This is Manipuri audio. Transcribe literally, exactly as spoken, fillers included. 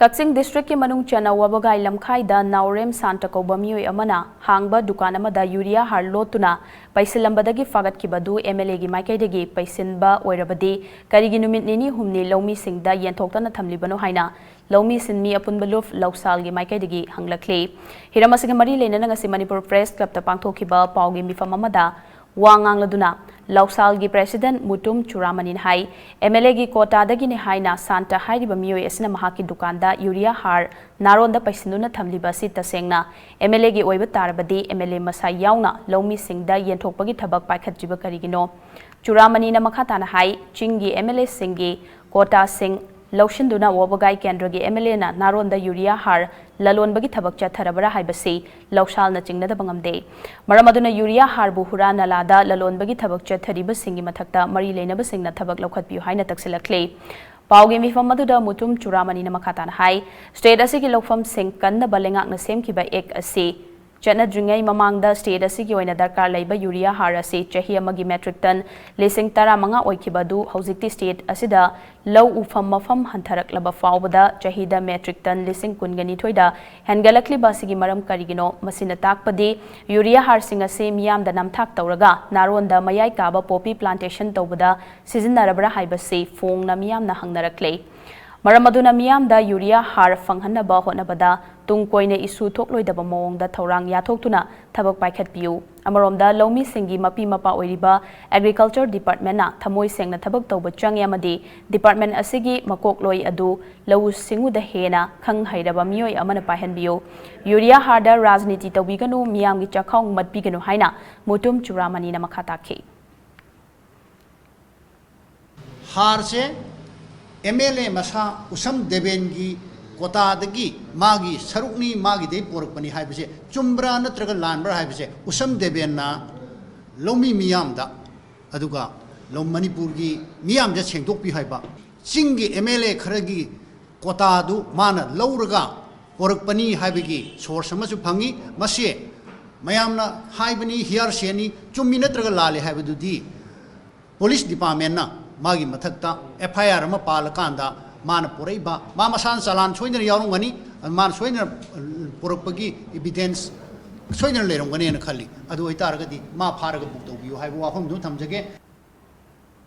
ꯀꯛꯆꯤꯡ ꯗꯤꯁꯇ꯭ꯔꯤꯛꯀꯤ ꯃꯅꯨꯡ ꯆꯟꯅ ꯋꯥꯕꯒꯥꯏ ꯂꯝꯈꯥꯏꯗ ꯅꯥꯎꯔꯦꯝ ꯁꯥꯟꯇ ꯀꯧꯕ ꯃꯤꯑꯣꯏ ꯑꯃꯅ ꯍꯥꯡꯕ ꯗꯨꯀꯥꯟ ꯑꯃꯗ ꯌꯨꯔꯤꯌꯥ ꯍꯥꯔ ꯂꯣꯠꯇꯨꯅ ꯄꯩꯁꯤꯜꯂꯝꯕꯗꯒꯤ ꯐꯥꯒꯠꯈꯤꯕ ꯑꯗꯨ MLAꯒꯤ ꯃꯥꯏꯀꯩꯗꯒꯤ ꯄꯩꯁꯤꯟꯕ ꯑꯣꯏꯔꯕꯗꯤ ꯀꯔꯤꯒꯤ ꯅꯨꯃꯤꯠ ꯅꯤꯅꯤ ꯍꯨꯝꯅꯤ ꯂꯧꯃꯤꯁꯤꯡꯗ ꯌꯦꯟꯊꯣꯛꯇꯅ ꯊꯝꯂꯤꯕꯅꯣ ꯍꯥꯏꯅ ꯂꯧꯃꯤ ꯁꯤꯟꯃꯤ ꯑꯄꯨꯟꯕ ꯂꯨꯞ ꯂꯧꯁꯥꯜꯒꯤ ꯃꯥꯏꯀꯩꯗꯒꯤ ꯍꯪꯂꯛꯂꯤ꯫ ꯍꯤꯔꯝ ꯑꯁꯤꯒ ꯃꯔꯤ ꯂꯩꯅꯅ ꯉꯁꯤ ꯃꯅꯤꯄꯨꯔ ꯄ꯭ꯔꯦꯁ ꯀ꯭ꯂꯕꯇ ꯄꯥꯡꯊꯣꯛꯈꯤꯕ ꯄꯥꯎꯒꯤ ꯃꯤꯐꯝ ꯑꯃꯗ ꯋꯥ ꯉꯥꯡꯂꯗꯨꯅ ꯂꯧꯁꯥꯜꯒꯤ ꯄ꯭ꯔꯦꯁꯤꯗꯦꯟꯠ ꯃꯨꯇꯨꯝ ꯆꯨꯔꯥꯃꯅꯤꯅ ꯍꯥꯏ, MLAꯒꯤ ꯀꯣꯇꯥꯗꯒꯤꯅꯤ ꯍꯥꯏꯅ ꯁꯥꯟꯇ ꯍꯥꯏꯔꯤꯕ ꯃꯤꯑꯣꯏ ꯑꯁꯤꯅ ꯃꯍꯥꯛꯀꯤ ꯗꯨꯀꯥꯟꯗ ꯌꯨꯔꯤꯌꯥ ꯍꯥꯔ ꯅꯥꯔꯣꯟꯗ ꯄꯩꯁꯤꯟꯗꯨꯅ ꯊꯝꯂꯤꯕ ꯑꯁꯤ ꯇꯁꯦꯡꯅ MLAꯒꯤ ꯑꯣꯏꯕ ꯇꯥꯔꯕꯗꯤ MLA ꯃꯁꯥ ꯌꯥꯎꯅ ꯂꯧꯃꯤꯁꯤꯡꯗ ꯌꯦꯟꯊꯣꯛꯄꯒꯤ ꯊꯕꯛ ꯄꯥꯏꯈꯠꯇ꯭ꯔꯤꯕ ꯀꯔꯤꯒꯤꯅꯣ? ꯆꯨꯔꯥꯃꯅꯤꯅ ꯃꯈꯥ ꯇꯥꯅ ꯍꯥꯏ, ꯆꯤꯡꯒꯤ MLAꯁꯤꯡꯒꯤ ꯀꯣꯇꯥꯁꯤꯡ ꯂꯧꯁꯤꯟꯗꯨꯅ ꯋꯥꯕꯒꯥꯏ ꯀꯦꯟꯗ꯭ꯔꯒꯤ MLAꯅ ꯅꯥꯔꯣꯟꯗ ꯌꯨꯔꯤꯌꯥ ꯍꯥꯔ ꯂꯂꯣꯟꯕꯒꯤ ꯊꯕꯛ ꯆꯠꯊꯔꯕ꯭ꯔꯥ ꯍꯥꯏꯕꯁꯤ ꯂꯧꯁꯥꯜꯅ ꯆꯤꯡꯅꯗꯕ ꯉꯝꯗꯦ꯫ ꯃꯔꯝ ꯑꯗꯨꯅ ꯌꯨꯔꯤꯌꯥ ꯍꯥꯔꯕꯨ ꯍꯨꯔꯥ ꯅꯂꯥꯗ ꯂꯂꯣꯟꯕꯒꯤ ꯊꯕꯛ ꯆꯠꯊꯔꯤꯕꯁꯤꯡꯒꯤ ꯃꯊꯛꯇ ꯃꯔꯤ ꯂꯩꯅꯕꯁꯤꯡꯅ ꯊꯕꯛ ꯂꯧꯈꯠꯄꯤꯌꯨ ꯍꯥꯏꯅ ꯇꯛꯁꯤꯜꯂꯛꯂꯤ꯫ ꯄꯥꯎꯒꯤ ꯃꯤꯐꯝ ꯑꯗꯨꯗ ꯃꯨꯇꯨꯝ ꯆꯨꯔꯥꯃꯅꯤꯅ ꯃꯈꯥ ꯇꯥꯅ ꯍꯥꯏ, ꯁ꯭ꯇꯦꯠ ꯑꯁꯤꯒꯤ ꯂꯧꯐꯝꯁꯤꯡ ꯀꯟꯅꯕ ꯂꯩꯉꯥꯛꯅ ꯁꯦꯝꯈꯤꯕ ꯑꯦꯛ ꯑꯁꯤ ꯆꯠꯅꯗ꯭ꯔꯤꯉꯩ ꯃꯃꯥꯡꯗ ꯁ꯭ꯇꯦꯠ ꯑꯁꯤꯒꯤ ꯑꯣꯏꯅ ꯗꯔꯀꯥꯔ ꯂꯩꯕ ꯌꯨꯔꯤꯌꯥ ꯍꯥꯔ ꯑꯁꯤ ꯆꯍꯤ ꯑꯃꯒꯤ ꯃꯦꯇ꯭ꯔꯤꯛ ꯇꯟ ꯂꯤꯁꯤꯡ ꯇꯔꯥꯃꯉꯥ ꯑꯣꯏꯈꯤꯕ ꯑꯗꯨ ꯍꯧꯖꯤꯛꯇꯤ ꯁ꯭ꯇꯦꯠ ꯑꯁꯤꯗ ꯂꯧ ꯎꯐꯝ ꯃꯐꯝ ꯍꯟꯊꯔꯛꯂꯕ ꯐꯥꯎꯕꯗ ꯆꯍꯤꯗ ꯃꯦꯇ꯭ꯔꯤꯛ ꯇꯟ ꯂꯤꯁꯤꯡ ꯀꯨꯟꯒ ꯅꯤꯊꯣꯏꯗ ꯍꯦꯟꯒꯠꯂꯛꯂꯤꯕ ꯑꯁꯤꯒꯤ ꯃꯔꯝ ꯀꯔꯤꯒꯤꯅꯣ? ꯃꯁꯤꯅ ꯇꯥꯛꯄꯗꯤ ꯌꯨꯔꯤꯌꯥ ꯍꯥꯔꯁꯤꯡ ꯑꯁꯤ ꯃꯤꯌꯥꯝꯗ ꯅꯝꯊꯥꯛ ꯇꯧꯔꯒ ꯅꯥꯔꯣꯟꯗ ꯃꯌꯥꯏ ꯀꯥꯕ ꯄꯣꯄꯤ ꯄ꯭ꯂꯥꯟꯇꯦꯁꯟ ꯇꯧꯕꯗ ꯁꯤꯖꯤꯟꯅꯔꯕ꯭ꯔꯥ ꯍꯥꯏꯕꯁꯤ ꯐꯣꯡꯅ ꯃꯤꯌꯥꯝꯅ ꯍꯪꯅꯔꯛꯂꯦ꯫ ꯃꯔꯝ ꯑꯗꯨꯅ ꯃꯤꯌꯥꯝꯗ ꯌꯨꯔꯤꯌꯥ ꯍꯥꯔ ꯐꯪꯍꯟꯅꯕ ꯍꯣꯠꯅꯕꯗ ꯇꯨꯡ ꯀꯣꯏꯅ ꯏꯁꯨ ꯊꯣꯛꯂꯣꯏꯗꯕ ꯃꯑꯣꯡꯗ ꯊꯧꯔꯥꯡ ꯌꯥꯊꯣꯛꯇꯨꯅ ꯊꯕꯛ ꯄꯥꯏꯈꯠꯄꯤꯌꯨ꯫ ꯑꯃꯔꯣꯝꯗ ꯂꯧꯃꯤꯁꯤꯡꯒꯤ ꯃꯄꯤ ꯃꯄꯥ ꯑꯣꯏꯔꯤꯕ ꯑꯦꯒ꯭ꯔꯤꯀꯜꯆꯔ ꯗꯤꯄꯥꯔꯠꯃꯦꯟꯅ ꯊꯃꯣꯏ ꯁꯦꯡꯅ ꯊꯕꯛ ꯇꯧꯕ ꯆꯪꯉꯤ ꯑꯃꯗꯤ ꯗꯤꯄꯥꯔꯠꯃꯦꯟ ꯑꯁꯤꯒꯤ ꯃꯀꯣꯛꯂꯣꯏ ꯑꯗꯨ ꯂꯧꯎ ꯁꯤꯡꯎꯗ ꯍꯦꯟꯅ ꯈꯪ ꯍꯩꯔꯕ ꯃꯤꯑꯣꯏ ꯑꯃꯅ ꯄꯥꯏꯍꯟꯕꯤꯌꯨ꯫ ꯌꯨꯔꯤꯌꯥ ꯍꯥꯔꯗ ꯔꯥꯖꯅꯤꯇꯤ ꯇꯧꯕꯤꯒꯅꯨ, ꯃꯤꯌꯥꯝꯒꯤ ꯆꯥꯛꯈꯥꯎ ꯃꯠꯄꯤꯒꯅꯨ ꯍꯥꯏꯅ ꯃꯨꯇꯨꯝ ꯆꯨꯔꯥꯃꯅꯤꯅ ꯃꯈꯥ ꯇꯥꯈꯤ꯫ ꯍꯥꯔꯁꯦ MLA ꯃꯁꯥ ꯎꯁꯝ ꯗꯦꯕꯦꯟꯒꯤ ꯀꯣꯇꯥꯗꯒꯤ ꯃꯥꯒꯤ ꯁꯔꯨꯛꯅꯤ, ꯃꯥꯒꯤꯗꯩ ꯄꯣꯔꯛꯄꯅꯤ ꯍꯥꯏꯕꯁꯦ ꯆꯨꯝꯕ꯭ꯔꯥ ꯅꯠꯇ꯭ꯔꯒ ꯂꯥꯟꯕ꯭ꯔꯥ ꯍꯥꯏꯕꯁꯦ ꯎꯁꯝ ꯗꯦꯕꯦꯟꯅ ꯂꯧꯃꯤ ꯃꯤꯌꯥꯝꯗ, ꯑꯗꯨꯒ ꯂꯧ-, ꯃꯅꯤꯄꯨꯔꯒꯤ ꯃꯤꯌꯥꯝꯗ ꯁꯦꯡꯗꯣꯛꯄꯤꯌꯨ ꯍꯥꯏꯕ꯫ ꯆꯤꯡꯒꯤ MLA ꯈꯔꯒꯤ ꯀꯣꯇꯥꯗꯨ ꯃꯥꯅ ꯂꯧꯔꯒ ꯄꯣꯔꯛꯄꯅꯤ ꯍꯥꯏꯕꯒꯤ source ꯑꯃꯁꯨ ꯐꯪꯉꯤ꯫ ꯃꯁꯤ ꯃꯌꯥꯝꯅ ꯍꯥꯏꯕꯅꯤ, hearsayꯅꯤ, ꯆꯨꯝꯃꯤ ꯅꯠꯇ꯭ꯔꯒ ꯂꯥꯜꯂꯤ ꯍꯥꯏꯕꯗꯨꯗꯤ police departmentꯅ ꯃꯥꯒꯤ ꯃꯊꯛꯇ FIR ꯑꯃ ꯄꯥꯜꯂꯀꯥꯟꯗ ꯃꯥꯅ ꯄꯨꯔꯛꯏꯕ, ꯃꯥ ꯃꯁꯥꯅ ꯆꯂꯥꯟ ꯁꯣꯏꯗꯅ ꯌꯥꯎꯔꯝꯒꯅꯤ, ꯃꯥꯅ ꯁꯣꯏꯗꯅ ꯄꯨꯔꯛꯄꯒꯤ evidence ꯁꯣꯏꯗꯅ ꯂꯩꯔꯝꯒꯅꯦꯅ ꯈꯜꯂꯤ꯫ ꯑꯗꯨ ꯑꯣꯏꯇꯥꯔꯒꯗꯤ ꯃꯥ ꯐꯥꯔꯒ book ꯇꯧꯕꯤꯌꯨ ꯍꯥꯏꯕ ꯋꯥꯐꯝꯗꯨ ꯊꯝꯖꯒꯦ꯫